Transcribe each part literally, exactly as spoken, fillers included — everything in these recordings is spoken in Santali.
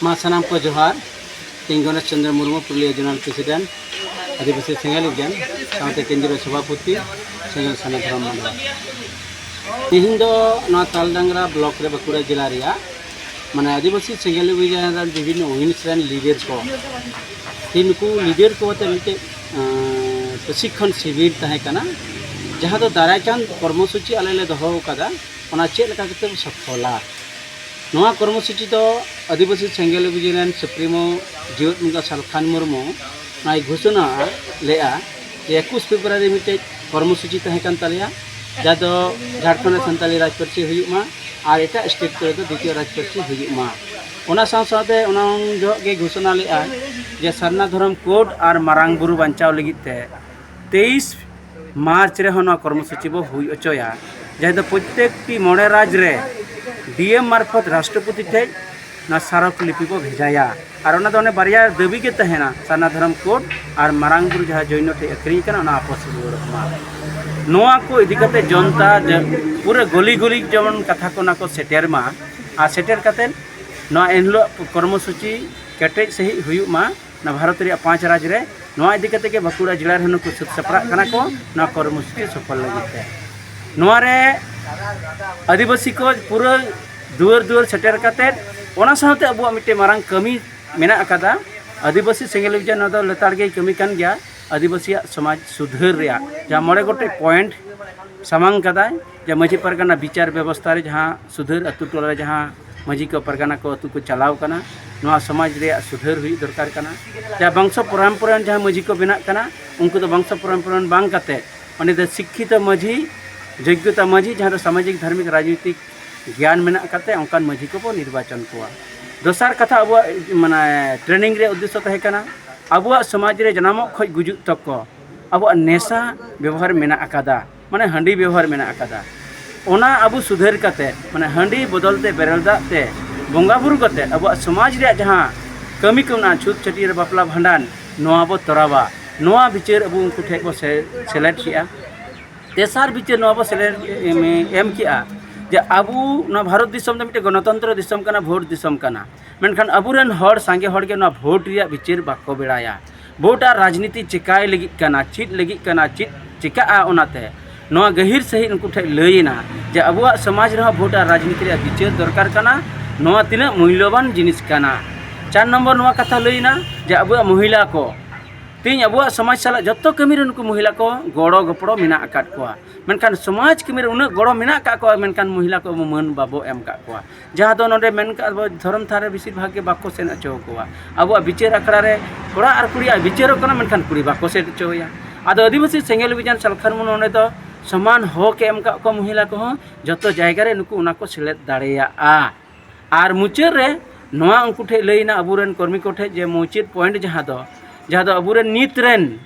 ᱢᱟ ᱥᱟᱱᱟᱢ ᱠᱚ ᱡᱚᱦᱟᱨ᱾ ᱤᱧ ᱜᱚᱱᱮᱥ ᱪᱚᱸᱫᱽᱨᱚ ᱢᱩᱨᱢᱩ, ᱯᱩᱨᱩᱞᱤᱭᱟᱹ ᱡᱚᱱᱟᱞ ᱯᱨᱮᱥᱤᱰᱮᱱᱴ, ᱟᱹᱫᱤᱵᱟᱹᱥᱤ ᱥᱮᱸᱜᱮᱞ ᱚᱵᱷᱤᱡᱟᱱ, ᱥᱟᱶᱛᱮ ᱠᱮᱱᱫᱨᱤᱭᱚ ᱥᱚᱵᱷᱟᱯᱚᱛᱤ, ᱥᱮᱸᱜᱮᱞ ᱥᱟᱨᱱᱟ ᱫᱷᱚᱨᱚᱢ ᱢᱟᱰᱣᱟ᱾ ᱛᱮᱦᱮᱧ ᱫᱚ ᱱᱚᱣᱟ ᱛᱟᱞᱰᱟᱝᱨᱟ ᱵᱞᱚᱠ ᱨᱮ, ᱵᱟᱸᱠᱩᱲᱟ ᱡᱮᱞᱟ ᱨᱮᱭᱟᱜ, ᱢᱟᱱᱮ, ᱟᱹᱫᱤᱵᱟᱹᱥᱤ ᱥᱮᱸᱜᱮᱞ ᱚᱵᱷᱤᱡᱟᱱ ᱨᱮᱱ ᱵᱤᱵᱷᱤᱱᱱᱚ ᱣᱤᱝᱥ ᱨᱮᱱ ᱞᱤᱰᱟᱨ ᱠᱚ, ᱛᱮᱦᱮᱧ ᱱᱩᱠᱩ ᱞᱤᱰᱟᱨ ᱠᱚ ᱟᱛᱮ ᱢᱤᱫᱴᱮᱡ, ᱟᱸ, ᱯᱨᱚᱥᱤᱠᱠᱷᱚᱱ ᱥᱤᱵᱤᱨ ᱛᱟᱦᱮᱸ ᱠᱟᱱᱟ, ᱡᱟᱦᱟᱸ ᱫᱚ ᱫᱟᱨᱟᱭ ᱠᱟᱱ ᱠᱚᱨᱢᱚᱥᱩᱪᱤ ᱟᱞᱮ ᱞᱮ ᱫᱚᱦᱚ ᱟᱠᱟᱫᱟ, ᱚᱱᱟ ᱪᱮᱫ ᱞᱮᱠᱟ ᱠᱟᱛᱮ ᱵᱚ ᱥᱚᱯᱷᱚᱞᱟ᱾ ᱱᱚᱣᱟ ᱠᱚᱨᱢᱚᱥᱩᱪᱤ ᱫᱚ ᱟᱹᱫᱤᱵᱟᱹᱥᱤ ᱥᱮᱸᱜᱮᱞ ᱚᱵᱷᱤᱡᱟᱱ ᱨᱮᱱ ᱥᱩᱯᱨᱤᱢᱳ ᱡᱤᱣᱮᱫ ᱵᱚᱸᱜᱟ ᱥᱟᱞᱠᱷᱟᱱ ᱢᱩᱨᱢᱩ ᱱᱚᱣᱟᱭ ᱜᱷᱳᱥᱚᱱᱟ ᱞᱮᱫᱼᱟ ᱡᱮ ᱮᱠᱩᱥ ᱯᱷᱮᱵᱽᱨᱩᱣᱟᱨᱤ ᱢᱤᱫᱴᱮᱡ ᱠᱚᱨᱢᱚᱥᱩᱪᱤ ᱛᱟᱦᱮᱸ ᱠᱟᱱ ᱛᱟᱞᱮᱭᱟ, ᱡᱟᱦᱟᱸ ᱫᱚ ᱡᱷᱟᱲᱠᱷᱚᱸᱰ ᱨᱮ ᱥᱟᱱᱛᱟᱲᱤ ᱨᱟᱡᱽ ᱯᱟᱹᱨᱥᱤ ᱦᱩᱭᱩᱜ ᱢᱟ ᱟᱨ ᱮᱴᱟᱜ ᱥᱴᱮᱴ ᱠᱚᱨᱮ ᱫᱚ ᱫᱤᱛᱤᱭᱚ ᱨᱟᱡᱽ ᱯᱟᱹᱨᱥᱤ ᱦᱩᱭᱩᱜ ᱢᱟ᱾ ᱚᱱᱟ ᱥᱟᱶ ᱥᱟᱶᱛᱮ ᱚᱱᱟ ᱩᱱ ᱡᱚᱦᱚᱜ ᱜᱮ ᱜᱷᱳᱥᱚᱱᱟ ᱞᱮᱫᱼᱟᱭ ᱡᱮ ᱥᱟᱨᱱᱟ ᱫᱷᱚᱨᱚᱢ ᱠᱳᱰ ᱟᱨ ᱢᱟᱨᱟᱝ ᱵᱩᱨᱩ ᱵᱟᱧᱪᱟᱣ ᱞᱟᱹᱜᱤᱫ ᱛᱮ ᱛᱮᱭᱤᱥ ᱢᱟᱨᱪ ᱨᱮᱦᱚᱸ ᱱᱚᱣᱟ ᱠᱚᱨᱢᱚᱥᱩᱪᱤ ᱵᱚ ᱦᱩᱭ ᱦᱚᱪᱚᱭᱟ, ᱡᱟᱦᱟᱸ ᱫᱚ ᱯᱨᱚᱛᱛᱮᱠᱴᱤ ᱢᱚᱬᱮ ᱨᱟᱡᱽ ᱨᱮ ᱰᱤ ᱮᱢ ᱢᱟᱨᱯᱷᱚᱛ ᱨᱟᱥᱴᱨᱚᱯᱚᱛᱤ ᱴᱷᱮᱡ ᱱᱚᱣᱟ ᱥᱟᱨᱚᱠ ᱞᱤᱯᱤ ᱵᱚ ᱵᱷᱮᱡᱟᱭᱟ᱾ ᱟᱨ ᱚᱱᱟ ᱫᱚ ᱚᱱᱮ ᱵᱟᱨᱭᱟ ᱫᱟᱹᱵᱤ ᱜᱮ ᱛᱟᱦᱮᱱᱟ, ᱥᱟᱨᱱᱟ ᱫᱷᱚᱨᱚᱢ ᱠᱳᱰ ᱟᱨ ᱢᱟᱨᱟᱝ ᱵᱩᱨᱩ ᱡᱟᱦᱟᱸ ᱡᱳᱭᱱᱚ ᱴᱷᱮᱡ ᱟᱹᱠᱷᱨᱤᱧ ᱠᱟᱱᱟ, ᱚᱱᱟ ᱟᱯᱚᱥ ᱨᱩᱣᱟᱹᱲᱚᱜ ᱢᱟ᱾ ᱱᱚᱣᱟ ᱠᱚ ᱤᱫᱤ ᱠᱟᱛᱮ ᱡᱚᱱᱛᱟ ᱡᱟ-, ᱯᱩᱨᱟᱹ ᱜᱚᱞᱤ ᱜᱚᱞᱤ ᱡᱮᱢᱚᱱ ᱠᱟᱛᱷᱟ ᱠᱚ ᱚᱱᱟ ᱠᱚ ᱥᱮᱴᱮᱨ ᱢᱟ, ᱟᱨ ᱥᱮᱴᱮᱨ ᱠᱟᱛᱮ ᱱᱚᱣᱟ ᱮᱱᱦᱤᱞᱳᱜ ᱠᱚᱨᱢᱚᱥᱩᱪᱤ ᱠᱮᱴᱮᱡ ᱥᱟᱺᱦᱤᱡ ᱦᱩᱭᱩᱜ ᱢᱟ᱾ ᱱᱚᱣᱟ ᱵᱷᱟᱨᱚᱛ ᱨᱮᱭᱟᱜ ᱯᱟᱸᱪ ᱨᱟᱡᱽ ᱨᱮ ᱱᱚᱣᱟ ᱤᱫᱤ ᱠᱟᱛᱮ ᱜᱮ ᱵᱟᱸᱠᱩᱲᱟ ᱡᱮᱞᱟ ᱨᱮᱦᱚᱸ ᱱᱩᱠᱩ ᱥᱟᱹᱛ ᱥᱟᱯᱲᱟᱜ ᱠᱟᱱᱟ ᱠᱚ ᱱᱚᱣᱟ ᱠᱚᱨᱢᱚᱥᱩᱪᱤ ᱥᱚᱯᱷᱚᱞ ᱞᱟᱹᱜᱤᱫ ᱛᱮ᱾ ᱱᱚᱣᱟ ᱨᱮ ᱟᱹᱫᱤᱵᱟᱹᱥᱤ ᱠᱚ ᱯᱩᱨᱟᱹ ᱫᱩᱣᱟᱹᱨ ᱫᱩᱣᱟᱹᱨ ᱥᱮᱴᱮᱨ ᱠᱟᱛᱮ, ᱚᱱᱟ ᱥᱟᱶᱛᱮ ᱟᱵᱚᱣᱟᱜ ᱢᱤᱫᱴᱮᱱ ᱢᱟᱨᱟᱝ ᱠᱟᱹᱢᱤ ᱢᱮᱱᱟᱜ ᱟᱠᱟᱫᱟ᱾ ᱟᱹᱫᱤᱵᱟᱹᱥᱤ ᱥᱮᱸᱜᱮᱞ ᱚᱵᱷᱤᱡᱟᱱ ᱱᱚᱣᱟ ᱫᱚ ᱞᱮᱛᱟᱲ ᱜᱮᱭ ᱠᱟᱹᱢᱤ ᱠᱟᱱ ᱜᱮᱭᱟ᱾ ᱟᱹᱫᱤᱵᱟᱹᱥᱤᱭᱟᱜ ᱥᱚᱢᱟᱡᱽ ᱥᱩᱫᱷᱟᱹᱨ ᱨᱮᱭᱟᱜ ᱡᱟᱦᱟᱸ ᱢᱚᱬᱮ ᱜᱚᱴᱮᱡ ᱯᱚᱭᱮᱱᱴ ᱥᱟᱢᱟᱝ ᱠᱟᱫᱟᱭ, ᱡᱮ ᱢᱟᱹᱡᱷᱤ ᱯᱟᱨᱜᱟᱱᱟ ᱵᱤᱪᱟᱨ ᱵᱮᱵᱚᱥᱛᱷᱟ ᱨᱮ ᱡᱟᱦᱟᱸ ᱥᱩᱫᱷᱟᱹᱨ, ᱟᱹᱛᱩ ᱴᱚᱞᱟ ᱨᱮ ᱡᱟᱦᱟᱸ ᱢᱟᱹᱡᱷᱤ ᱠᱚ ᱯᱟᱨᱜᱟᱱᱟ ᱠᱚ ᱟᱹᱛᱩ ᱠᱚ ᱪᱟᱞᱟᱣ ᱠᱟᱱᱟ, ᱱᱚᱣᱟ ᱥᱚᱢᱟᱡᱽ ᱨᱮᱭᱟᱜ ᱥᱩᱫᱷᱟᱹᱨ ᱦᱩᱭᱩᱜ ᱫᱚᱨᱠᱟᱨ ᱠᱟᱱᱟ᱾ ᱡᱟᱦᱟᱸ ᱵᱚᱝᱥᱚ ᱯᱚᱨᱚᱢᱯᱚᱨᱟ ᱨᱮᱱ ᱡᱟᱦᱟᱸ ᱢᱟᱹᱡᱷᱤ ᱠᱚ ᱵᱮᱱᱟᱜ ᱠᱟᱱᱟ, ᱩᱱᱠᱩ ᱫᱚ ᱵᱚᱝᱥᱚ ᱯᱚᱨᱚᱢᱯᱚᱨᱟ ᱨᱮᱱ ᱵᱟᱝ ᱠᱟᱛᱮ, ᱚᱸᱰᱮ ᱫᱚ ᱥᱤᱠᱠᱷᱤᱛᱚ ᱢᱟᱹᱡᱷᱤ, ᱡᱳᱜᱽᱜᱚᱛᱟ ᱢᱟᱹᱡᱷᱤ, ᱡᱟᱦᱟᱸ ᱫᱚ ᱥᱟᱢᱟᱡᱤᱠ, ᱫᱷᱟᱨᱢᱤᱠ, ᱨᱟᱡᱽᱱᱤᱛᱤᱠ ᱜᱮᱭᱟᱱ ᱢᱮᱱᱟᱜ ᱠᱟᱛᱮ ᱚᱱᱠᱟᱱ ᱢᱟᱹᱡᱷᱤ ᱠᱚᱵᱚ ᱱᱤᱨᱵᱟᱪᱚᱱ ᱠᱚᱣᱟ᱾ ᱫᱚᱥᱟᱨ ᱠᱟᱛᱷᱟ, ᱟᱵᱚᱣᱟᱜ ᱢᱟᱱᱮ ᱴᱨᱮᱱᱤᱝ ᱨᱮᱭᱟᱜ ᱩᱫᱽᱫᱮᱥᱥᱚ ᱛᱟᱦᱮᱸ ᱠᱟᱱᱟ, ᱟᱵᱚᱣᱟᱜ ᱥᱚᱢᱟᱡᱽ ᱨᱮ ᱡᱟᱱᱟᱢᱚᱜ ᱠᱷᱚᱱ ᱜᱩᱡᱩᱜ ᱛᱚᱠ ᱠᱚ ᱟᱵᱚᱣᱟᱜ ᱱᱮᱥᱟ ᱵᱮᱵᱚᱦᱟᱨ ᱢᱮᱱᱟᱜ ᱟᱠᱟᱫᱟ, ᱢᱟᱱᱮ ᱦᱟᱺᱰᱤ ᱵᱮᱵᱚᱦᱟᱨ ᱢᱮᱱᱟᱜ ᱟᱠᱟᱫᱟ᱾ ᱚᱱᱟ ᱟᱵᱚ ᱥᱩᱫᱷᱟᱹᱨ ᱠᱟᱛᱮ, ᱢᱟᱱᱮ ᱦᱟᱺᱰᱤ ᱵᱚᱫᱚᱞ ᱛᱮ ᱵᱮᱨᱮᱞ ᱫᱟᱜ ᱛᱮ ᱵᱚᱸᱜᱟ ᱵᱩᱨᱩ ᱠᱟᱛᱮ ᱟᱵᱚᱣᱟᱜ ᱥᱚᱢᱟᱡᱽ ᱨᱮᱭᱟᱜ ᱡᱟᱦᱟᱸ ᱠᱟᱹᱢᱤ ᱠᱚ ᱢᱮᱱᱟᱜᱼᱟ, ᱪᱷᱩᱛ ᱪᱷᱟᱹᱴᱭᱟᱹᱨ, ᱵᱟᱯᱞᱟ, ᱵᱷᱟᱸᱰᱟᱱ, ᱱᱚᱣᱟ ᱵᱚ ᱛᱚᱨᱟᱣᱟ᱾ ᱱᱚᱣᱟ ᱵᱤᱪᱟᱹᱨ ᱟᱵᱚ ᱩᱱᱠᱩ ᱴᱷᱮᱱ ᱵᱚ ᱥᱮ-, ᱥᱮᱞᱮᱫ ᱠᱮᱜᱼᱟ᱾ ᱛᱮᱥᱟᱨ ᱵᱤᱪᱟᱹᱨ ᱱᱚᱣᱟ ᱵᱚ ᱥᱮᱞᱮᱫ ᱮᱢ, ᱮᱢ ᱠᱮᱜᱼᱟ ᱡᱮ ᱟᱵᱚ ᱱᱚᱣᱟ ᱵᱷᱟᱨᱚᱛ ᱫᱤᱥᱚᱢ ᱫᱚ ᱢᱤᱫᱴᱮᱱ ᱜᱚᱱᱚᱛᱚᱱᱛᱨᱚ ᱫᱤᱥᱚᱢ ᱠᱟᱱᱟ, ᱵᱷᱳᱴ ᱫᱤᱥᱚᱢ ᱠᱟᱱᱟ᱾ ᱢᱮᱱᱠᱷᱟᱱ ᱟᱵᱚᱨᱮᱱ ᱦᱚᱲ, ᱥᱟᱸᱜᱮ ᱦᱚᱲ ᱜᱮ ᱱᱚᱣᱟ ᱵᱷᱳᱴ ᱨᱮᱭᱟᱜ ᱵᱤᱪᱟᱹᱨ ᱵᱟᱠᱚ ᱵᱮᱲᱟᱭᱟ᱾ ᱵᱷᱳᱴ ᱟᱨ ᱨᱟᱡᱽᱱᱤᱛᱤ ᱪᱮᱠᱟᱭ ᱞᱟᱹᱜᱤᱫ ᱠᱟᱱᱟ, ᱪᱮᱫ ᱞᱟᱹᱜᱤᱫ ᱠᱟᱱᱟ, ᱪᱮᱫ ᱪᱮᱠᱟᱜᱼᱟ, ᱚᱱᱟᱛᱮ ᱱᱚᱣᱟ ᱜᱟᱹᱦᱤᱨ ᱥᱟᱺᱦᱤᱡ ᱩᱱᱠᱩ ᱴᱷᱮᱱ ᱞᱟᱹᱭᱮᱱᱟ ᱡᱮ ᱟᱵᱚᱣᱟᱜ ᱥᱚᱢᱟᱡᱽ ᱨᱮᱦᱚᱸ ᱵᱷᱳᱴ ᱟᱨ ᱨᱟᱡᱽᱱᱤᱛᱤ ᱨᱮᱭᱟᱜ ᱵᱤᱪᱟᱹᱨ ᱫᱚᱨᱠᱟᱨ ᱠᱟᱱᱟ, ᱱᱚᱣᱟ ᱛᱤᱱᱟᱹᱜ ᱢᱩᱞᱞᱚᱵᱟᱱ ᱡᱤᱱᱤᱥ ᱠᱟᱱᱟ᱾ ᱪᱟᱨ ᱱᱚᱢᱵᱚᱨ ᱱᱚᱣᱟ ᱠᱟᱛᱷᱟ ᱞᱟᱹᱭᱮᱱᱟ ᱡᱮ ᱟᱵᱚᱣᱟᱜ ᱢᱚᱦᱤᱞᱟ ᱠᱚ, ᱛᱮᱦᱮᱧ ᱟᱵᱚᱣᱟᱜ ᱥᱚᱢᱟᱡᱽ ᱥᱟᱞᱟᱜ ᱡᱚᱛᱚ ᱠᱟᱹᱢᱤ ᱨᱮ ᱱᱩᱠᱩ ᱢᱚᱦᱤᱞᱟ ᱠᱚ ᱜᱚᱲᱚ ᱜᱚᱯᱚᱲᱚ ᱢᱮᱱᱟᱜ ᱟᱠᱟᱫ ᱠᱚᱣᱟ, ᱢᱮᱱᱠᱷᱟᱱ ᱥᱚᱢᱟᱡᱽ ᱠᱟᱹᱢᱤ ᱨᱮ ᱩᱱᱟᱹᱜ ᱜᱚᱲᱚ ᱢᱮᱱᱟᱜ ᱟᱠᱟᱫ ᱠᱚᱣᱟ, ᱢᱮᱱᱠᱷᱟᱱ ᱢᱚᱦᱤᱞᱟ ᱠᱚ ᱟᱵᱚ ᱢᱟᱹᱱ ᱵᱟᱵᱚ ᱮᱢ ᱟᱠᱟᱫ ᱠᱚᱣᱟ᱾ ᱡᱟᱦᱟᱸ ᱫᱚ ᱱᱚᱰᱮ ᱢᱮᱱ ᱠᱟᱜ ᱟᱵᱚ ᱫᱷᱚᱨᱚᱢ ᱛᱷᱟᱱ ᱨᱮ ᱵᱮᱥᱤᱨ ᱵᱷᱟᱜᱽ ᱜᱮ ᱵᱟᱠᱚ ᱥᱮᱱ ᱦᱚᱪᱚ ᱟᱠᱚᱣᱟ᱾ ᱟᱵᱚᱣᱟᱜ ᱵᱤᱪᱟᱹᱨ ᱟᱠᱷᱲᱟ ᱨᱮ ᱠᱚᱲᱟ ᱟᱨ ᱠᱩᱲᱤᱭᱟᱜ ᱵᱤᱪᱟᱹᱨᱚᱜ ᱠᱟᱱᱟ, ᱢᱮᱱᱠᱷᱟᱱ ᱠᱩᱲᱤ ᱵᱟᱠᱚ ᱥᱮᱱ ᱦᱚᱪᱚ ᱟᱭᱟ᱾ ᱟᱫᱚ ᱟᱹᱫᱤᱵᱟᱹᱥᱤ ᱥᱮᱸᱜᱮᱞ ᱚᱵᱷᱤᱡᱟᱱ ᱥᱟᱞᱠᱷᱟᱱ ᱢᱩᱨᱢᱩ ᱱᱚᱰᱮ ᱫᱚ ᱥᱚᱢᱟᱱ ᱦᱚᱠ ᱮ ᱮᱢ ᱟᱠᱟᱫ ᱠᱚᱣᱟ ᱢᱚᱦᱤᱞᱟ ᱠᱚᱦᱚᱸ, ᱡᱚᱛᱚ ᱡᱟᱭᱜᱟ ᱨᱮ ᱱᱩᱠᱩ ᱚᱱᱟ ᱠᱚ ᱥᱮᱞᱮᱫ ᱫᱟᱲᱮᱭᱟᱜᱼᱟ᱾ ᱟᱨ ᱢᱩᱪᱟᱹᱫ ᱨᱮ ᱱᱚᱣᱟ ᱩᱱᱠᱩ ᱴᱷᱮᱱ ᱞᱟᱹᱭ ᱮᱱᱟ, ᱟᱵᱚᱨᱮᱱ ᱠᱚᱨᱢᱤ ᱠᱚ ᱴᱷᱮᱱ, ᱡᱮ ᱢᱩᱪᱟᱹᱫ ᱯᱚᱭᱮᱱᱴ ᱡᱟᱦᱟᱸ ᱫᱚ, ᱡᱟᱦᱟᱸ ᱫᱚ ᱟᱵᱚᱨᱮᱱ ᱱᱤᱛ ᱨᱮᱱ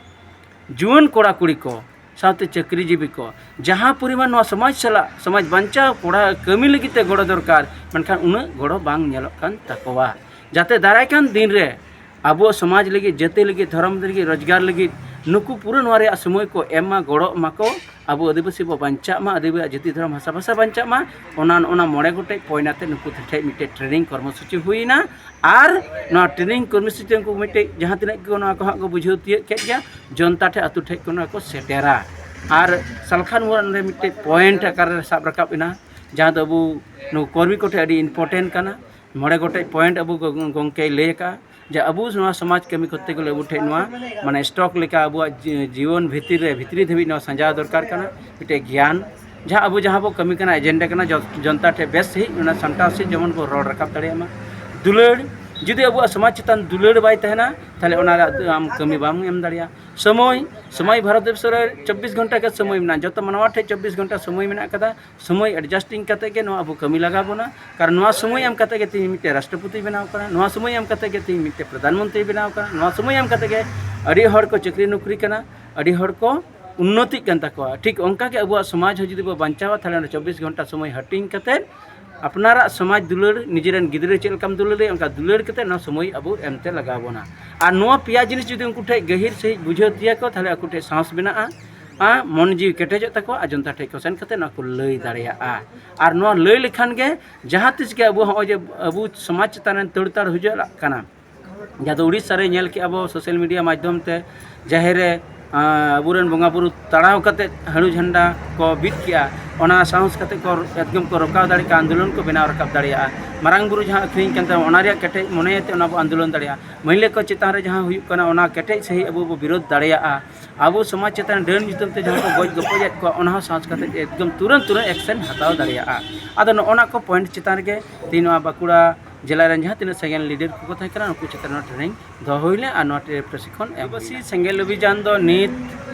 ᱡᱩᱣᱟᱹᱱ ᱠᱚᱲᱟ ᱠᱩᱲᱤ ᱠᱚ ᱥᱟᱶᱛᱮ ᱪᱟᱹᱠᱨᱤᱡᱤᱵᱤ ᱠᱚ, ᱡᱟᱦᱟᱸ ᱯᱚᱨᱤᱢᱟᱱ ᱱᱚᱣᱟ ᱥᱚᱢᱟᱡᱽ ᱥᱟᱞᱟᱜ, ᱥᱚᱢᱟᱡᱽ ᱵᱟᱧᱪᱟᱣ ᱠᱚᱲᱟ ᱠᱟᱹᱢᱤ ᱞᱟᱹᱜᱤᱫ ᱛᱮ ᱜᱚᱲᱚ ᱫᱚᱨᱠᱟᱨ, ᱢᱮᱱᱠᱷᱟᱱ ᱩᱱᱟᱹᱜ ᱜᱚᱲᱚ ᱵᱟᱝ ᱧᱮᱞᱚᱜ ᱠᱟᱱ ᱛᱟᱠᱚᱣᱟ᱾ ᱡᱟᱛᱮ ᱫᱟᱨᱟᱭ ᱠᱟᱱ ᱫᱤᱱ ᱨᱮ ᱟᱵᱚ ᱥᱚᱢᱟᱡᱽ ᱞᱟᱹᱜᱤᱫ, ᱡᱟᱹᱛᱤ ᱞᱟᱹᱜᱤᱫ, ᱫᱷᱚᱨᱚᱢ ᱞᱟᱹᱜᱤᱫ, ᱨᱳᱡᱽᱜᱟᱨ ᱞᱟᱹᱜᱤᱫ ᱱᱩᱠᱩ ᱯᱩᱨᱟᱹ ᱱᱚᱣᱟ ᱨᱮᱭᱟᱜ ᱥᱚᱢᱚᱭ ᱠᱚ ᱮᱢ ᱢᱟ, ᱜᱚᱲᱚᱜ ᱢᱟᱠᱚ, ᱟᱵᱚ ᱟᱹᱫᱤᱵᱟᱹᱥᱤ ᱵᱚ ᱵᱟᱧᱪᱟᱜ ᱢᱟ, ᱟᱹᱫᱤᱵᱟᱹᱥᱤ ᱡᱟᱹᱛᱤ ᱫᱷᱚᱨᱚᱢ ᱵᱷᱟᱥᱟ ᱵᱷᱟᱥᱟ ᱵᱟᱧᱪᱟᱜ ᱢᱟ᱾ ᱚᱱᱟ, ᱚᱱᱟ ᱢᱚᱬᱮ ᱜᱚᱴᱮᱡ ᱯᱚᱭᱮᱱᱴ ᱟᱛᱮ ᱱᱩᱠᱩ ᱴᱷᱮᱱ ᱢᱤᱫᱴᱮᱡ ᱴᱨᱮᱱᱤᱝ ᱠᱚᱨᱢᱚᱥᱩᱪᱤ ᱦᱩᱭᱮᱱᱟ᱾ ᱟᱨ ᱱᱚᱣᱟ ᱴᱨᱮᱱᱤᱝ ᱠᱚᱨᱢᱚᱥᱩᱪᱤ ᱩᱱᱠᱩ ᱢᱤᱫᱴᱮᱡ ᱡᱟᱦᱟᱸ ᱛᱤᱱᱟᱹᱜ ᱜᱮ ᱱᱚᱣᱟ ᱠᱚ ᱦᱟᱸᱜ ᱠᱚ ᱵᱩᱡᱷᱟᱹᱣ ᱛᱤᱭᱳᱜ ᱠᱮᱫ ᱜᱮᱭᱟ, ᱡᱚᱱᱛᱟ ᱴᱷᱮᱡ, ᱟᱹᱛᱩ ᱴᱷᱮᱡ ᱠᱚ ᱱᱚᱣᱟ ᱠᱚ ᱥᱮᱴᱮᱨᱟ᱾ ᱟᱨ ᱥᱟᱞᱠᱷᱟᱱ ᱢᱩᱨᱢᱩ ᱱᱚᱰᱮ ᱢᱤᱫᱴᱮᱡ ᱯᱚᱭᱮᱱᱴ ᱟᱠᱟᱨ ᱨᱮ ᱥᱟᱵ ᱨᱟᱠᱟᱵ ᱮᱱᱟ, ᱡᱟᱦᱟᱸ ᱫᱚ ᱟᱵᱚ ᱱᱩᱠᱩ ᱠᱚᱨᱢᱤ ᱠᱚᱴᱷᱮᱱ ᱟᱹᱰᱤ ᱤᱢᱯᱚᱨᱴᱮᱱᱴ ᱠᱟᱱᱟ᱾ ᱢᱚᱬᱮ ᱜᱚᱴᱮᱡ ᱯᱚᱭᱮᱱᱴ ᱟᱵᱚ ᱜᱚ-, ᱜᱚᱢᱠᱮᱭ ᱞᱟᱹᱭ ᱟᱠᱟᱫᱼᱟ, ᱡᱮ ᱟᱵᱚ ᱱᱚᱣᱟ ᱥᱚᱢᱟᱡᱽ ᱠᱟᱹᱢᱤ ᱠᱚᱨᱛᱮ ᱜᱮᱞᱮ ᱟᱵᱚ ᱴᱷᱮᱱ ᱱᱚᱣᱟ ᱢᱟᱱᱮ ᱥᱴᱚᱠ ᱞᱮᱠᱟ ᱟᱵᱚᱣᱟᱜ ᱡᱤ-, ᱡᱤᱭᱚᱱ ᱵᱷᱤᱛᱤᱨ ᱨᱮ, ᱵᱷᱤᱛᱨᱤ ᱫᱷᱟᱹᱵᱤᱡ ᱱᱚᱣᱟ ᱥᱟᱡᱟᱣ ᱫᱚᱨᱠᱟᱨ ᱠᱟᱱᱟ, ᱢᱤᱫᱴᱮᱡ ᱜᱮᱭᱟᱱ᱾ ᱡᱟᱦᱟᱸ ᱟᱵᱚ ᱡᱟᱦᱟᱸ ᱵᱚ ᱠᱟᱹᱢᱤ ᱠᱟᱱᱟ, ᱮᱡᱮᱱᱰᱟ ᱠᱟᱱᱟ, ᱡᱚ-, ᱡᱚᱱᱛᱟ ᱴᱷᱮᱱ ᱵᱮᱥ ᱥᱟᱺᱦᱤᱡ ᱚᱱᱟ ᱥᱟᱢᱴᱟᱣ ᱥᱟᱺᱦᱤᱡ ᱡᱮᱢᱚᱱ ᱵᱚ ᱨᱚᱲ ᱨᱟᱠᱟᱵ ᱫᱟᱲᱮᱭᱟᱜ ᱢᱟ᱾ ᱫᱩᱞᱟᱹᱲ, ᱡᱩᱫᱤ ᱟᱵᱚᱣᱟᱜ ᱥᱚᱢᱟᱡᱽ ᱪᱮᱛᱟᱱ ᱫᱩᱞᱟᱹᱲ ᱵᱟᱭ ᱛᱟᱦᱮᱱᱟ, ᱛᱟᱦᱚᱞᱮ ᱚᱱᱟ ᱨᱮᱭᱟᱜ ᱟᱢ ᱠᱟᱹᱢᱤ ᱵᱟᱢ ᱮᱢ ᱫᱟᱲᱮᱭᱟᱜᱼᱟ᱾ ᱥᱚᱢᱚᱭ, ᱥᱚᱢᱚᱭ ᱵᱷᱟᱨᱚᱛ ᱫᱤᱥᱚᱢ ᱨᱮ ᱪᱚᱵᱵᱤᱥ ᱜᱷᱚᱱᱴᱟ ᱜᱮ ᱥᱚᱢᱚᱭ ᱢᱮᱱᱟᱜᱼᱟ, ᱡᱚᱛᱚ ᱢᱟᱱᱣᱟ ᱴᱷᱮᱱ ᱪᱚᱵᱵᱤᱥ ᱜᱷᱚᱱᱴᱟ ᱥᱚᱢᱚᱭ ᱢᱮᱱᱟᱜ ᱟᱠᱟᱫᱟ᱾ ᱥᱚᱢᱚᱭ ᱮᱰᱡᱟᱥᱴᱤᱝ ᱠᱟᱛᱮ ᱜᱮ ᱱᱚᱣᱟ ᱟᱵᱚ ᱠᱟᱹᱢᱤ ᱞᱟᱜᱟᱣ ᱵᱚᱱᱟ᱾ ᱠᱟᱨᱚᱱ ᱱᱚᱣᱟ ᱥᱚᱢᱚᱭ ᱮᱢ ᱠᱟᱛᱮ ᱜᱮ ᱛᱮᱦᱮᱧ ᱢᱤᱫᱴᱮᱱ ᱨᱟᱥᱴᱨᱚᱯᱚᱛᱤ ᱵᱮᱱᱟᱣ ᱠᱟᱱᱟ, ᱱᱚᱣᱟ ᱥᱚᱢᱚᱭ ᱮᱢ ᱠᱟᱛᱮ ᱜᱮ ᱛᱮᱦᱮᱧ ᱢᱤᱫᱴᱮᱱ ᱯᱨᱚᱫᱷᱟᱱ ᱢᱚᱱᱛᱨᱤ ᱵᱮᱱᱟᱣ ᱠᱟᱱᱟ, ᱱᱚᱣᱟ ᱥᱚᱢᱚᱭ ᱮᱢ ᱠᱟᱛᱮ ᱜᱮ ᱟᱹᱰᱤ ᱦᱚᱲ ᱠᱚ ᱪᱟᱹᱠᱨᱤ ᱱᱚᱠᱨᱤ ᱠᱟᱱᱟ, ᱟᱹᱰᱤ ᱦᱚᱲ ᱠᱚ ᱩᱱᱱᱚᱛᱤᱜ ᱠᱟᱱ ᱛᱟᱠᱚᱣᱟ᱾ ᱴᱷᱤᱠ ᱚᱱᱠᱟ ᱜᱮ ᱟᱵᱚᱣᱟᱜ ᱥᱚᱢᱟᱡᱽ ᱦᱚᱸ ᱡᱩᱫᱤ ᱵᱚ ᱵᱟᱧᱪᱟᱣᱟ, ᱛᱟᱦᱚᱞᱮ ᱚᱸᱰᱮ ᱪᱚᱵᱵᱤᱥ ᱜᱷᱚᱱᱴᱟ ᱥᱚᱢᱚᱭ ᱦᱟᱹᱴᱤᱧ ᱠᱟᱛᱮ ᱟᱯᱱᱟᱨᱟᱜ ᱥᱚᱢᱟᱡᱽ ᱫᱩᱞᱟᱹᱲ, ᱱᱤᱡᱮᱨᱮᱱ ᱜᱤᱫᱽᱨᱟᱹ ᱪᱮᱫ ᱞᱮᱠᱟᱢ ᱫᱩᱞᱟᱹᱲᱮᱭᱟ, ᱚᱱᱠᱟ ᱫᱩᱞᱟᱹᱲ ᱠᱟᱛᱮ ᱱᱚᱣᱟ ᱥᱚᱢᱚᱭ ᱟᱵᱚ ᱮᱢᱛᱮ ᱞᱟᱜᱟᱣ ᱵᱚᱱᱟ᱾ ᱟᱨ ᱱᱚᱣᱟ ᱯᱮᱭᱟ ᱡᱤᱱᱤᱥ ᱡᱩᱫᱤ ᱩᱱᱠᱩ ᱴᱷᱮᱱ ᱜᱟᱹᱦᱤᱨ ᱥᱟᱺᱦᱤᱡ ᱵᱩᱡᱷᱟᱹᱣ ᱛᱤᱭᱟ ᱠᱚ, ᱛᱟᱦᱚᱞᱮ ᱟᱠᱚ ᱴᱷᱮᱱ ᱥᱟᱦᱚᱥ ᱢᱮᱱᱟᱜᱼᱟ᱾ ᱢᱚᱱ ᱡᱤᱣᱤ ᱠᱮᱴᱮᱡᱚᱜ ᱛᱟᱠᱚᱣᱟ ᱟᱨ ᱡᱚᱱᱛᱟ ᱴᱷᱮᱡ ᱠᱚ ᱥᱮᱱ ᱠᱟᱛᱮ ᱱᱚᱣᱟ ᱠᱚ ᱞᱟᱹᱭ ᱫᱟᱲᱮᱭᱟᱜᱼᱟ᱾ ᱟᱨ ᱱᱚᱣᱟ ᱞᱟᱹᱭ ᱞᱮᱠᱷᱟᱱ ᱜᱮ ᱡᱟᱦᱟᱸ ᱛᱤᱥ ᱜᱮ ᱟᱵᱚ ᱦᱚᱸᱜᱼᱚᱭ ᱡᱮ ᱟᱵᱚ ᱥᱚᱢᱟᱡᱽ ᱪᱮᱛᱟᱱ ᱨᱮ ᱛᱟᱹᱲ ᱛᱟᱲ ᱦᱩᱭᱩᱜ ᱠᱟᱱᱟ, ᱡᱟᱦᱟᱸ ᱫᱚ ᱩᱲᱤᱥᱥᱟ ᱨᱮ ᱧᱮᱞ ᱠᱮᱜᱼᱟ ᱵᱚ ᱥᱳᱥᱟᱞ ᱢᱤᱰᱤᱭᱟ ᱢᱟᱫᱽᱫᱷᱚᱢ ᱛᱮ, ᱡᱟᱦᱮᱨ ᱨᱮ ᱟᱸ, ᱟᱵᱚᱨᱮᱱ ᱵᱚᱸᱜᱟ ᱵᱩᱨᱩ ᱛᱟᱲᱟᱣ ᱠᱟᱛᱮ ᱦᱟᱹᱲᱩ ᱡᱷᱟᱱᱰᱟ ᱠᱚ ᱵᱤᱫ ᱠᱮᱜᱼᱟ᱾ ᱚᱱᱟ ᱥᱟᱦᱚᱥ ᱠᱟᱛᱮ ᱠᱚ ᱮᱠᱫᱚᱢ ᱠᱚ ᱨᱚᱠᱟᱣ ᱫᱟᱲᱮ ᱠᱟᱜᱼᱟ, ᱟᱱᱫᱳᱞᱚᱱ ᱠᱚ ᱵᱮᱱᱟᱣ ᱨᱟᱠᱟᱵ ᱫᱟᱲᱮᱭᱟᱜᱼᱟ᱾ ᱢᱟᱨᱟᱝ ᱵᱩᱨᱩ ᱡᱟᱦᱟᱸ ᱟᱹᱠᱷᱨᱤᱧ ᱠᱟᱱ ᱛᱟᱵᱚᱱᱟ, ᱚᱱᱟ ᱨᱮᱭᱟᱜ ᱠᱮᱴᱮᱡ ᱢᱚᱱᱮᱭᱟᱛᱮ ᱚᱱᱟ ᱵᱚ ᱟᱱᱫᱳᱞᱚᱱ ᱫᱟᱲᱮᱭᱟᱜᱼᱟ᱾ ᱢᱟᱹᱦᱞᱟᱹ ᱠᱚ ᱪᱮᱛᱟᱱ ᱨᱮ ᱡᱟᱦᱟᱸ ᱦᱩᱭᱩᱜ ᱠᱟᱱᱟ, ᱚᱱᱟ ᱠᱮᱴᱮᱡ ᱥᱟᱺᱦᱤᱡ ᱟᱵᱚ ᱵᱚ ᱵᱤᱨᱳᱫᱷ ᱫᱟᱲᱮᱭᱟᱜᱼᱟ᱾ ᱟᱵᱚ ᱥᱚᱢᱟᱡᱽ ᱪᱮᱛᱟᱱ ᱰᱟᱹᱱ ᱧᱩᱛᱩᱢ ᱛᱮ ᱡᱟᱦᱟᱸ ᱠᱚ ᱜᱚᱡ ᱜᱚᱯᱚᱡᱮᱫ ᱠᱚᱣᱟ, ᱚᱱᱟ ᱦᱚᱸ ᱥᱟᱦᱚᱥ ᱠᱟᱛᱮ ᱮᱠᱫᱚᱢ ᱛᱩᱨᱟᱹᱱ ᱛᱩᱨᱟᱹᱱ ᱮᱠᱥᱮᱱ ᱦᱟᱛᱟᱣ ᱫᱟᱲᱮᱭᱟᱜᱼᱟ᱾ ᱟᱫᱚ ᱱᱚᱜᱼᱚ ᱱᱟ ᱠᱚ ᱯᱚᱭᱮᱱᱴ ᱪᱮᱛᱟᱱ ᱨᱮᱜᱮ ᱛᱮᱦᱮᱧ ᱱᱚᱣᱟ ᱵᱟᱸᱠᱩᱲᱟ ᱡᱮᱞᱟ ᱨᱮᱱ ᱡᱟᱦᱟᱸ ᱛᱤᱱᱟᱹᱜ ᱥᱮᱸᱜᱮᱞ ᱞᱤᱰᱟᱨ ᱠᱚᱠᱚ ᱛᱟᱦᱮᱸ ᱠᱟᱱᱟ, ᱩᱱᱠᱩ ᱪᱮᱛᱟᱱ ᱨᱮ ᱴᱨᱮᱱᱤᱝ ᱫᱚᱦᱚ ᱦᱩᱭ ᱞᱮᱱᱟ ᱟᱨ ᱱᱚᱣᱟ ᱴᱨᱮᱱᱤᱝ ᱯᱨᱚᱥᱤᱠᱠᱷᱚᱱ ᱮᱢ ᱦᱩᱭ ᱟᱹᱫᱤᱵᱟᱹᱥᱤ ᱞᱮᱱᱟ᱾ ᱥᱮᱸᱜᱮᱞ ᱚᱵᱷᱤᱡᱟᱱ ᱫᱚ ᱱᱤᱛ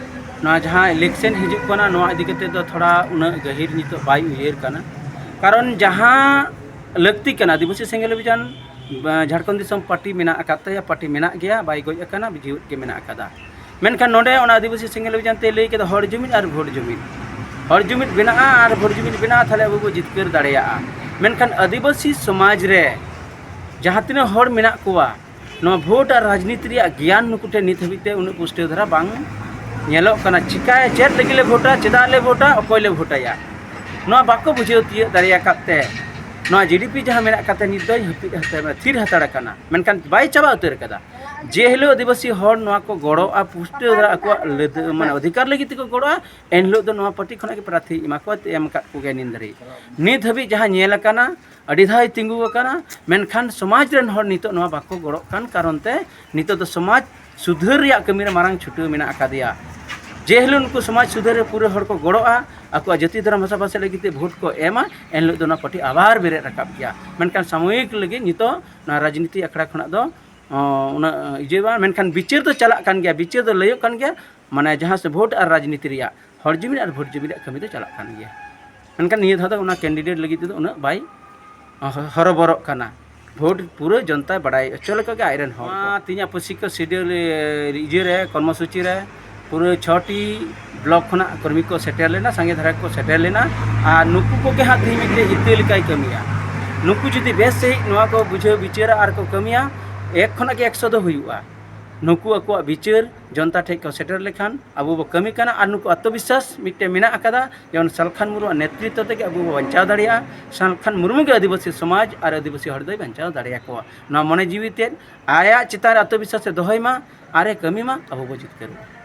ᱱᱚᱣᱟ ᱡᱟᱦᱟᱸ ᱤᱞᱮᱠᱥᱮᱱ ᱦᱤᱡᱩᱜ ᱠᱟᱱᱟ, ᱱᱚᱣᱟ ᱤᱫᱤ ᱠᱟᱛᱮ ᱫᱚ ᱛᱷᱚᱲᱟ ᱩᱱᱟᱹᱜ ᱜᱟᱹᱦᱤᱨ ᱱᱤᱛᱚᱜ ᱵᱟᱭ ᱩᱭᱦᱟᱹᱨ ᱠᱟᱱᱟ᱾ ᱠᱟᱨᱚᱱ ᱡᱟᱦᱟᱸ ᱞᱟᱹᱠᱛᱤ ᱠᱟᱱᱟ, ᱟᱹᱫᱤᱵᱟᱹᱥᱤ ᱥᱮᱸᱜᱮᱞ ᱚᱵᱷᱤᱡᱟᱱ, ᱵᱟ-, ᱡᱷᱟᱲᱠᱷᱚᱸᱰ ᱫᱤᱥᱚᱢ ᱯᱟᱨᱴᱤ ᱢᱮᱱᱟᱜ ᱟᱠᱟᱫ ᱛᱟᱭᱟ, ᱯᱟᱨᱴᱤ ᱢᱮᱱᱟᱜ ᱜᱮᱭᱟ, ᱵᱟᱭ ᱜᱚᱡ ᱟᱠᱟᱱᱟ, ᱡᱤᱣᱮᱫ ᱜᱮ ᱢᱮᱱᱟᱜ ᱟᱠᱟᱫᱟ᱾ ᱢᱮᱱᱠᱷᱟᱱ ᱱᱚᱰᱮ ᱚᱱᱟ ᱟᱹᱫᱤᱵᱟᱹᱥᱤ ᱥᱮᱸᱜᱮᱞ ᱚᱵᱷᱤᱡᱟᱱ ᱛᱮ ᱞᱟᱹᱭ ᱠᱮᱫᱟ ᱦᱚᱲ ᱡᱩᱢᱤᱫ ᱟᱨ ᱵᱷᱳᱴ ᱡᱩᱢᱤᱫ᱾ ᱦᱚᱲ ᱡᱩᱢᱤᱫ ᱵᱮᱱᱟᱜᱼᱟ ᱟᱨ ᱵᱷᱳᱴ ᱡᱩᱢᱤᱫ ᱵᱮᱱᱟᱜᱼᱟ, ᱛᱟᱦᱞᱮ ᱟᱵᱚ ᱵᱚ ᱡᱤᱛᱠᱟᱹᱨ ᱫᱟᱲᱮᱭᱟᱜᱼᱟ᱾ ᱢᱮᱱᱠᱷᱟᱱ ᱟᱹᱫᱤᱵᱟᱹᱥᱤ ᱥᱚᱢᱟᱡᱽ ᱨᱮ ᱡᱟᱦᱟᱸ ᱛᱤᱱᱟᱹᱜ ᱦᱚᱲ ᱢᱮᱱᱟᱜ ᱠᱚᱣᱟ, ᱱᱚᱣᱟ ᱵᱷᱳᱴ ᱟᱨ ᱨᱟᱡᱽᱱᱤᱛᱤ ᱨᱮᱭᱟᱜ ᱜᱮᱭᱟᱱ ᱱᱩᱠᱩ ᱴᱷᱮᱱ ᱱᱤᱛ ᱦᱟᱹᱵᱤᱡ ᱛᱮ ᱩᱱᱟᱹᱜ ᱯᱩᱥᱴᱟᱹᱣ ᱫᱷᱟᱨᱟ ᱵᱟᱝ ᱧᱮᱞᱚᱜ ᱠᱟᱱᱟ᱾ ᱪᱤᱠᱟᱭ-, ᱪᱮᱫ ᱞᱟᱹᱜᱤᱫ ᱞᱮ ᱵᱷᱳᱴᱟ, ᱪᱮᱫᱟᱜ ᱞᱮ ᱵᱷᱳᱴᱟ, ᱚᱠᱚᱭ ᱞᱮ ᱵᱷᱳᱴᱟᱭᱟ, ᱱᱚᱣᱟ ᱵᱟᱠᱚ ᱵᱩᱡᱷᱟᱹᱣ ᱛᱤᱭᱳᱜ ᱫᱟᱲᱮ ᱟᱠᱟᱫ ᱛᱮ ᱱᱚᱣᱟ ᱡᱤᱰᱤᱯᱤ ᱡᱟᱦᱟᱸ ᱢᱮᱱᱟᱜ ᱟᱠᱟᱫ ᱛᱮ ᱱᱤᱛ ᱫᱚᱭ ᱦᱟᱹᱯᱤᱫ ᱦᱟᱛᱟᱲ, ᱛᱷᱤᱨ ᱦᱟᱛᱟᱲ ᱟᱠᱟᱱᱟ, ᱢᱮᱱᱠᱷᱟᱱ ᱵᱟᱭ ᱪᱟᱵᱟ ᱩᱛᱟᱹᱨ ᱟᱠᱟᱫᱟ᱾ ᱡᱮ ᱦᱤᱞᱳᱜ ᱟᱹᱫᱤᱵᱟᱹᱥᱤ ᱦᱚᱲ ᱱᱚᱣᱟ ᱠᱚ ᱜᱚᱲᱚᱜᱼᱟ, ᱯᱩᱥᱴᱟᱹᱣ ᱫᱷᱟᱨᱟ ᱟᱠᱚᱣᱟᱜ ᱞᱟᱹᱫ-, ᱢᱟᱱᱮ ᱚᱫᱷᱤᱠᱟᱨ ᱞᱟᱹᱜᱤᱫ ᱛᱮᱠᱚ ᱜᱚᱲᱚᱜᱼᱟ, ᱮᱱ ᱦᱤᱞᱳᱜ ᱫᱚ ᱱᱚᱣᱟ ᱯᱟᱨᱴᱤ ᱠᱷᱚᱱᱟᱜ ᱜᱮ ᱯᱨᱟᱨᱛᱷᱤ ᱮᱢᱟ ᱠᱚᱣᱟ, ᱮᱢ ᱟᱠᱟᱫ ᱠᱚᱜᱮᱭᱟ ᱱᱤᱱ ᱫᱷᱟᱹᱨᱤᱡ᱾ ᱱᱤᱛ ᱦᱟᱹᱵᱤᱡ ᱡᱟᱦᱟᱸ ᱧᱮᱞ ᱟᱠᱟᱱᱟ, ᱟᱹᱰᱤ ᱫᱷᱟᱣ ᱛᱤᱸᱜᱩ ᱟᱠᱟᱱᱟ, ᱢᱮᱱᱠᱷᱟᱱ ᱥᱚᱢᱟᱡᱽ ᱨᱮᱱ ᱦᱚᱲ ᱱᱤᱛᱚᱜ ᱱᱚᱣᱟ ᱵᱟᱠᱚ ᱜᱚᱲᱚᱜ ᱠᱟᱱ ᱠᱟᱨᱚᱱ ᱛᱮ ᱱᱤᱛᱚᱜ ᱫᱚ ᱥᱚᱢᱟᱡᱽ ᱥᱩᱫᱷᱟᱹᱨ ᱨᱮᱭᱟᱜ ᱠᱟᱹᱢᱤ ᱨᱮ ᱢᱟᱨᱟᱝ ᱪᱷᱩᱴᱟᱹᱣ ᱢᱮᱱᱟᱜ ᱟᱠᱟᱫᱮᱭᱟ᱾ ᱡᱮ ᱦᱤᱞᱳᱜ ᱱᱩᱠᱩ ᱥᱚᱢᱟᱡᱽ ᱥᱩᱫᱷᱟᱹᱨ ᱨᱮ ᱯᱩᱨᱟᱹ ᱦᱚᱲ ᱠᱚ ᱜᱚᱲᱚᱜᱼᱟ, ᱟᱠᱚᱣᱟᱜ ᱡᱟᱹᱛᱤ ᱫᱷᱚᱨᱚᱢ ᱵᱷᱟᱥᱟ ᱵᱷᱟᱥᱟ ᱞᱟᱹᱜᱤᱫ ᱛᱮ ᱵᱷᱳᱴ ᱠᱚ ᱮᱢᱟ, ᱮᱱ ᱦᱤᱞᱳᱜ ᱫᱚ ᱚᱱᱟ ᱯᱟᱨᱴᱤ ᱟᱵᱟᱨ ᱵᱮᱨᱮᱫ ᱨᱟᱠᱟᱵ ᱜᱮᱭᱟ᱾ ᱢᱮᱱᱠᱷᱟᱱ ᱥᱟᱢᱚᱭᱤᱠ ᱞᱟᱹᱜᱤᱫ ᱱᱤᱛᱚᱜ ᱱᱚᱣᱟ ᱨᱟᱡᱽᱱᱤᱛᱤ ᱟᱠᱷᱲᱟ ᱠᱷᱚᱱᱟᱜ ᱫᱚ, ᱚ, ᱩᱱᱟᱹᱜ ᱤᱭᱟᱹ ᱵᱟᱝ, ᱢᱮᱱᱠᱷᱟᱱ ᱵᱤᱪᱟᱹᱨ ᱫᱚ ᱪᱟᱞᱟᱜ ᱠᱟᱱ ᱜᱮᱭᱟ, ᱵᱤᱪᱟᱹᱨ ᱫᱚ ᱞᱟᱹᱭᱚᱜ ᱠᱟᱱ ᱜᱮᱭᱟ, ᱢᱟᱱᱮ ᱡᱟᱦᱟᱸ ᱥᱮ ᱵᱷᱳᱴ ᱟᱨ ᱨᱟᱡᱽᱱᱤᱛᱤ ᱨᱮᱭᱟᱜ, ᱦᱚᱲ ᱡᱩᱢᱤᱫ ᱟᱨ ᱵᱷᱳᱴ ᱡᱩᱢᱤᱫ ᱨᱮᱭᱟᱜ ᱠᱟᱹᱢᱤ ᱫᱚ ᱪᱟᱞᱟᱜ ᱠᱟᱱ ᱜᱮᱭᱟ᱾ ᱢᱮᱱᱠᱷᱟᱱ ᱱᱤᱭᱟᱹ ᱫᱷᱟᱣ ᱫᱚ ᱚᱱᱟ ᱠᱮᱱᱰᱤᱰᱮᱴ ᱞᱟᱹᱜᱤᱫ ᱛᱮᱫᱚ ᱩᱱᱟᱹᱜ ᱵᱟᱭ ᱦᱚ-, ᱦᱚᱨᱚᱵᱚᱨᱚᱜ ᱠᱟᱱᱟ᱾ ᱵᱷᱳᱴ ᱯᱩᱨᱟᱹ ᱡᱚᱱᱛᱟᱭ ᱵᱟᱲᱟᱭ ᱦᱚᱪᱚ ᱞᱮᱠᱟ ᱜᱮ ᱟᱡ ᱨᱮᱱ ᱦᱚᱲ ᱠᱚ᱾ ᱱᱚᱣᱟ ᱛᱮᱦᱮᱧᱟᱜ ᱯᱚᱥᱤᱠᱠᱷᱚ ᱥᱤᱰᱤᱭᱩᱞ, ᱮ, ᱤᱭᱟᱹ ᱨᱮ, ᱠᱚᱨᱢᱚᱥᱩᱪᱤ ᱨᱮ ᱯᱩᱨᱟᱹ ᱪᱷᱚᱴᱤ ᱵᱞᱚᱠ ᱠᱷᱚᱱᱟᱜ ᱠᱚᱨᱢᱤ ᱠᱚ ᱥᱮᱴᱮᱨ ᱞᱮᱱᱟ, ᱥᱟᱸᱜᱮ ᱫᱷᱟᱨᱟ ᱠᱚ ᱥᱮᱴᱮᱨ ᱞᱮᱱᱟ᱾ ᱟᱨ ᱱᱩᱠᱩ ᱠᱚᱜᱮ ᱦᱟᱸᱜ ᱛᱮᱦᱮᱧ ᱢᱤᱫᱴᱮᱡ ᱤᱛᱟᱹ ᱞᱮᱠᱟᱭ ᱠᱟᱹᱢᱤᱭᱟ᱾ ᱱᱩᱠᱩ ᱡᱩᱫᱤ ᱵᱮᱥ ᱥᱟᱺᱦᱤᱡ ᱱᱚᱣᱟ ᱠᱚ ᱵᱩᱡᱷᱟᱹᱣ ᱵᱤᱪᱟᱹᱨᱟ ᱟᱨ ᱠᱚ ᱠᱟᱹᱢᱤᱭᱟ, ᱮᱠ ᱠᱷᱚᱱᱟᱜ ᱜᱮ ᱮᱠᱥᱚ ᱫᱚ ᱦᱩᱭᱩᱜᱼᱟ᱾ ᱱᱩᱠᱩ ᱟᱠᱚᱣᱟᱜ ᱵᱤᱪᱟᱹᱨ ᱡᱚᱱᱛᱟ ᱴᱷᱮᱱ ᱠᱚ ᱥᱮᱴᱮᱨ ᱞᱮᱠᱷᱟᱱ ᱟᱵᱚ ᱵᱚ ᱠᱟᱹᱢᱤ ᱠᱟᱱᱟ᱾ ᱟᱨ ᱱᱩᱠᱩ ᱟᱛᱢᱚᱵᱤᱥᱥᱟᱥ ᱢᱤᱫᱴᱮᱱ ᱢᱮᱱᱟᱜ ᱟᱠᱟᱫᱟ, ᱡᱮᱢᱚᱱ ᱥᱟᱞᱠᱷᱟᱱ ᱢᱩᱨᱢᱩᱣᱟᱜ ᱱᱮᱛᱨᱤᱛᱵ ᱛᱮᱜᱮ ᱟᱵᱚ ᱵᱚ ᱵᱟᱧᱪᱟᱣ ᱫᱟᱲᱮᱭᱟᱜᱼᱟ᱾ ᱥᱟᱞᱠᱷᱟᱱ ᱢᱩᱨᱢᱩ ᱜᱮ ᱟᱹᱫᱤᱵᱟᱹᱥᱤ ᱥᱚᱢᱟᱡᱽ ᱟᱨ ᱟᱹᱫᱤᱵᱟᱹᱥᱤ ᱦᱚᱲ ᱫᱚᱭ ᱵᱟᱧᱪᱟᱣ ᱫᱟᱲᱮᱭᱟᱠᱚᱣᱟ᱾ ᱱᱚᱣᱟ ᱢᱚᱱᱮ ᱡᱤᱣᱤ ᱛᱮ ᱟᱭᱟᱜ ᱪᱮᱛᱟᱱ ᱨᱮ ᱟᱛᱢᱚᱵᱤᱥᱥᱟᱥ ᱮ ᱫᱚᱦᱚᱭ ᱢᱟ ᱟᱨ ᱮ ᱠᱟᱹᱢᱤ ᱢᱟ, ᱟᱵᱚ ᱵᱚ ᱡᱤᱛᱠᱟᱹᱨᱚᱜᱼᱟ᱾